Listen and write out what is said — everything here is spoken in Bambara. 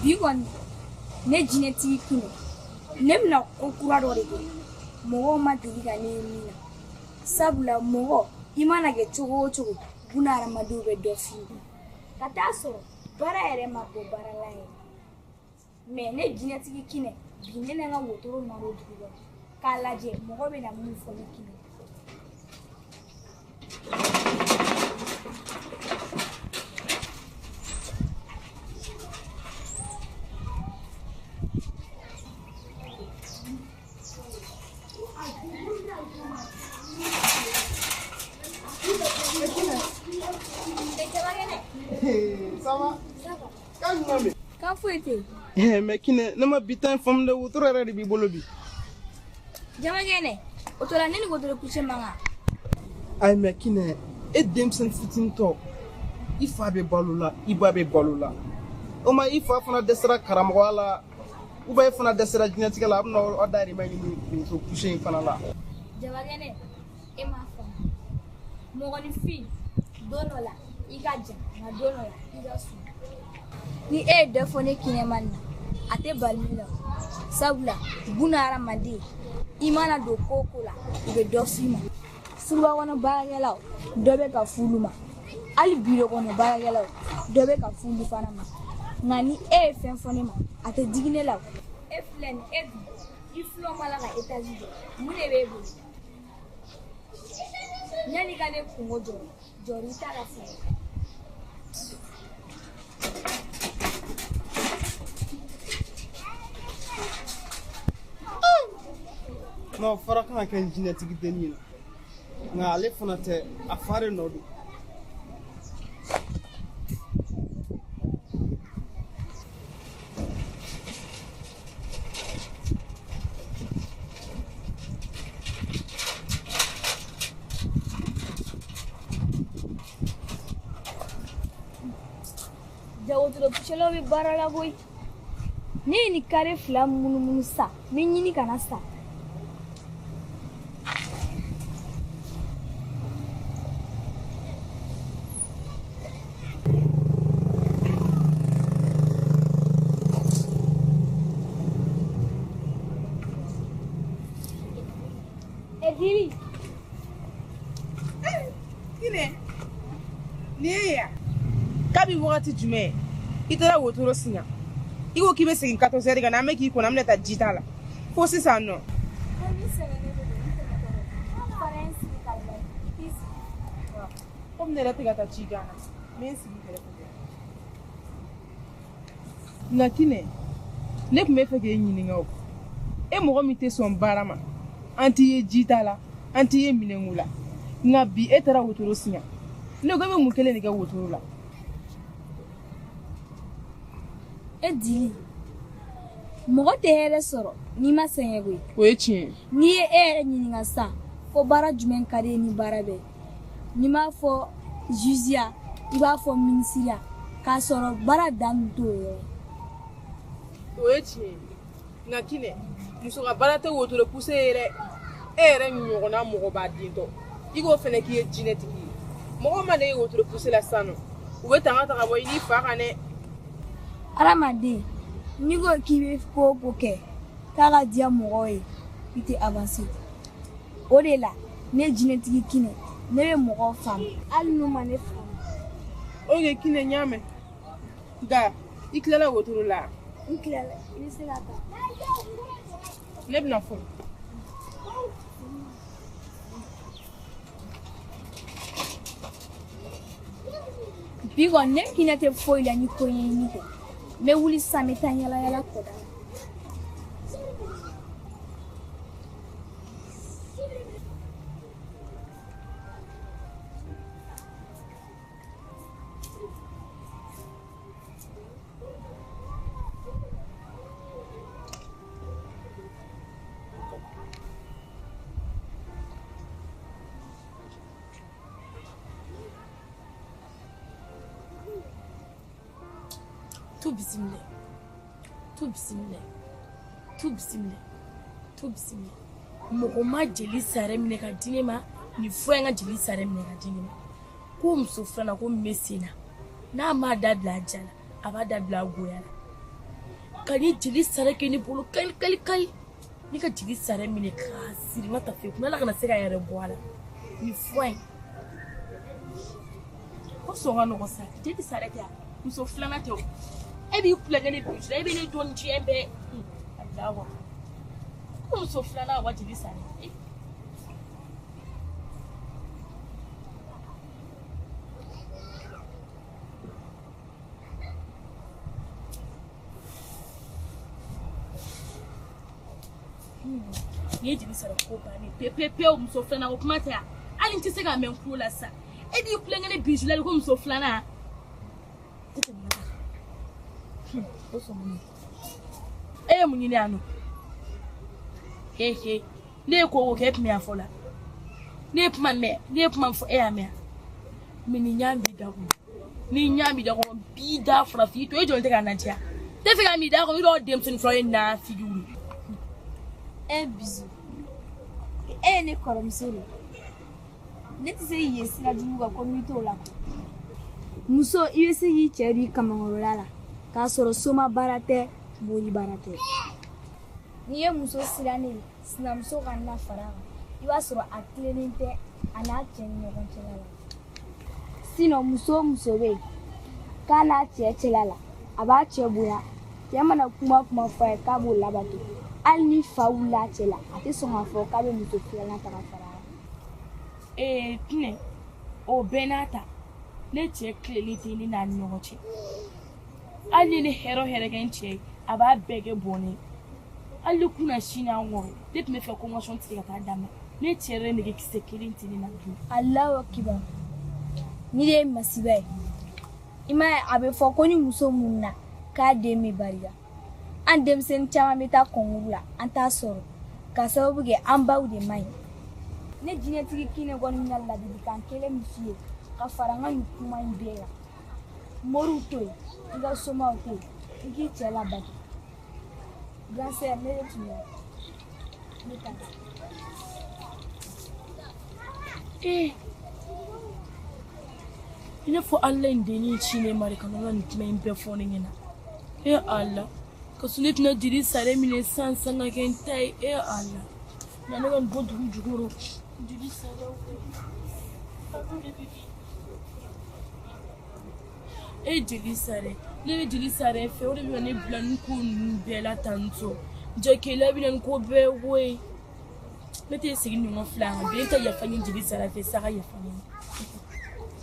Bi kɔni ne jinɛtigi Kinɛ, ne bɛna ko kura dɔ de kɛ mɔgɔw ma deli ka ne ye min na, sabula mɔgɔ i mana kɛ cogo o cogo, buna hadamadenw bɛ dɔ f'i ye ka taa sɔrɔ baara yɛrɛ ma bɔ baara la yɛrɛ. Mais ne jinɛtigi Kinɛ, bi ne na n ka wotoro maro dugu kɔnɔ k'a lajɛ mɔgɔ bɛna mun fɔ ne Kinɛ. Ça va? Kan jumɛn bɛ? Kan foyi tɛ yen. Mais Kinɛ, ne ma bi ta in faamu dɛ, wotoro yɛrɛ de b'i bolo bi. Jamakɛnɛ, o tora ne ni wotoro pousse man kan. Ayi, mais Kinɛ, e denmisɛnnin fitinin tɔ, i fa bɛ balo la, i ba bɛ balo la. O ma i fa fana dɛsɛra karamɔgɔya la, ou bien e fana dɛsɛra diɲɛtigɛ la, a bɛna aw dahirimɛ ɲini wotoro pousse in fana la. Jabakɛnɛ, e m'a faamu. Mɔgɔninfin, don dɔ la i ka jan, nka don dɔ la i ka surun. Ni e ye dɔ fɔ ne Kinɛma nin na, a tɛ bali ne la, sabula buna hadamaden, i mana don ko o ko la, u bɛ dɔ f'i ma. Suguba kɔnɔ baarakɛlaw, dɔ bɛ ka f'ulu ma, hali biro kɔnɔ baarakɛlaw, dɔ bɛ ka f'ulu fana ma. Nka ni e ye fɛn fɔ ne ma, a tɛ digi ne la. E filɛ nin, e dun i filanw b'a la ka étage jɔ, mun de b'e bolo? Yanni ka ne kungo jɔrɔ, jɔrɔ i ta la fɔlɔ. Non, fara kan ka kɛ n jinɛtigi dennin ye, nka ale fana tɛ, a fa de nɔ don. Ja wotoro puselaw bɛ baara la koyi. Ne ye nin kare fila munumunu sa, n bɛ ɲini ka na sa. Edili. Kinɛ, nin ye yan. Kabi wagati jumɛn i taara wotoro siɲa? I ko k'i bɛ segin 14 heures ka na, an bɛ k'i kɔnɔ, an bɛna taa ji ta la fo sisan nɔ. Ko ni sɛgɛnnen de don, n tɛmɛtɔ don. Fara n sigi ka lajɛ, i t'i sigi. Komi ne yɛrɛ tɛ ka taa ji gan na, n bɛ n sigi kɛrɛfɛ. Nka Kinɛ, ne tun bɛ fɛ k'e ɲininka o. E mɔgɔ min tɛ sɔn baara ma, an t'i ye ji ta la, an t'i ye minɛnko la, nka bi e taara wotoro siɲa. Ne ko e bɛ mun kelen de kɛ wotoro la? E Dili, mɔgɔ tɛ hɛrɛ sɔrɔ n'i ma sɛgɛn koyi. O ye tiɲɛ ye. N'i ye e yɛrɛ ɲininka sisan ko baara jumɛn ka di e ni baara bɛɛ, n'i m'a fɔ jugeya, i b'a fɔ minisiriya, k'a sɔrɔ baara dan t'o yɔrɔ ye. O ye tiɲɛ ye. Nka Kinɛ, muso ka baara tɛ wotoro pousse ye dɛ. E yɛrɛ ɲɔgɔnna mɔgɔba dentɔ, i k'o fana k'i ye jinɛtigi ye. Mɔgɔ ma ne ye wotoro pousse la sisan nɔ, u bɛ tanga ta ka bɔ i n'i fa kan dɛ. Hadamaden, n'i ko k'i bɛ ko o ko kɛ k'a ka diya mɔgɔw ye, i tɛ avancer. O de la ne jinɛtigi Kinɛ, ne bɛ mɔgɔw faamu hali n'u ma ne faamu. Ok Kinɛ, n y'a mɛn. Nka i tilala wotoro la? N tilala, i bɛ se ka taa. Ne bɛna fɔlɔ. Bi kɔni ne Kinɛ tɛ foyi la ni ko ɲɛɲini tɛ. N bɛ wuli sisan, n bɛ taa yala yala kɔda la. Tu bisimila, tu bisimila, tu bisimila, tu bisimila. Mɔgɔ ma jeli sare minɛ ka di ne ma nin fura in ka jeli sare minɛ ka di ne ma. Ko muso filanan ko min bɛ sen na, n'a m'a dabila a ja la, a b'a dabila a goya la. Ka ni jeli sara kɛ ne bolo kali kali kali. Ne ka jeli sara minɛ k'a siri n ka tafe kun ala kana se ka yɛrɛ bɔ a la. Nin fura in. O sɔn ka nɔgɔn sa. Jeli sara tɛ yan. Muso filanan tɛ o. E b'i kulonkɛ ne dusu la, e bɛ ne dɔn diɲɛ bɛɛ. Alahu. Ko muso filanan wa jeli sara. Ni ye jeli sara ko bannen pe pe pewu muso filanan ko kuma tɛ yan hali n tɛ se k'a mɛn n tulo la sa e b'i kulonkɛ ne bisu la de ko muso filanan tɛ tɛmɛ kan o sɔn e ye mun ɲini yan nɔ he he ne ye ko o ko kɛ e tun bɛ yan fɔ la ne ye kuma mɛn ne ye kuma fɔ e y'a mɛn mɛ ni ɲa b'i da kɔnɔ ni ɲa b'i da kɔnɔ b'i da farafin to e jɔn tɛ k'a ladiya tɛ fɛ ka m'i da kɔnɔ i dɔw denmisɛnnin fɔlɔ ye nafigiw ye. E bisu e ye ne kɔrɔmuso de ye ne tɛ se k'i ye sira jugu kan ko n b'i t'o la muso i bɛ se k'i cɛ don i kamankɔrɔla la k'a sɔrɔ soma baara tɛ mori baara tɛ n'i ye muso sirannen ye sinamuso ka na fara a kan i b'a sɔrɔ a tilennen tɛ a n'a cɛ ni ɲɔgɔn cɛla la sinon muso o muso bɛ yen k'a n'a cɛ cɛla la a b'a cɛ bonya cɛ mana kuma kuma fɔ a ye k'a b'o labato hali ni fa wulila a cɛ la a tɛ sɔn k'a fɔ k'a bɛ muso filanan ta ka fara a kan. Ee Tinɛ o bɛɛ n'a ta ne cɛ tilennen tɛ ne n'a ni ɲɔgɔn cɛ hali ni ne hɛrɛ o hɛrɛ kɛ n cɛ ye a b'a bɛɛ kɛ bɔnɛ ye hali kunna sini an kɔrɔ ne tun bɛ fɛ convention tigɛ ka taa d'a ma ne cɛ yɛrɛ nege kisɛ kelen tɛ ne na dun. Alahu akibaru ni de ye masiba ye i m'a ye a bɛ fɔ ko ni muso mun na k'a den bɛ barika an denmisɛnnin caman bɛ taa kɔnkuru la an t'a sɔrɔ ka sababu kɛ an baw de man ɲi ne jinɛtigi Kinɛ kɔni bɛna ladilikan kelen min f'i ye ka fara n ka nin kuma in bɛɛ kan moriw to yen i ka somaw to yen i k'i cɛ labato grand sœur ne de tun bɛ ne ta ee i n'a fɔ ala in dennin ci ne ma de ka na nin kuma in bɛɛ fɔ ne ɲɛna e ala ka sɔrɔ ne tɛna jeli sare minɛ sisan sisan ka kɛ n ta ye e ala na ne ka nin bɔ dugu jukɔrɔ jeli sare e jeli sare ne bɛ jeli sare fɛ o de bɛ ne bila nin ko ninnu bɛɛ la tantɔ jakela bɛ na nin ko bɛɛ ko ye ne tɛ segin ɲɔgɔn fila kan bi ne tɛ yafa ɲini jeli sara fɛ sa ka yafa ɲini.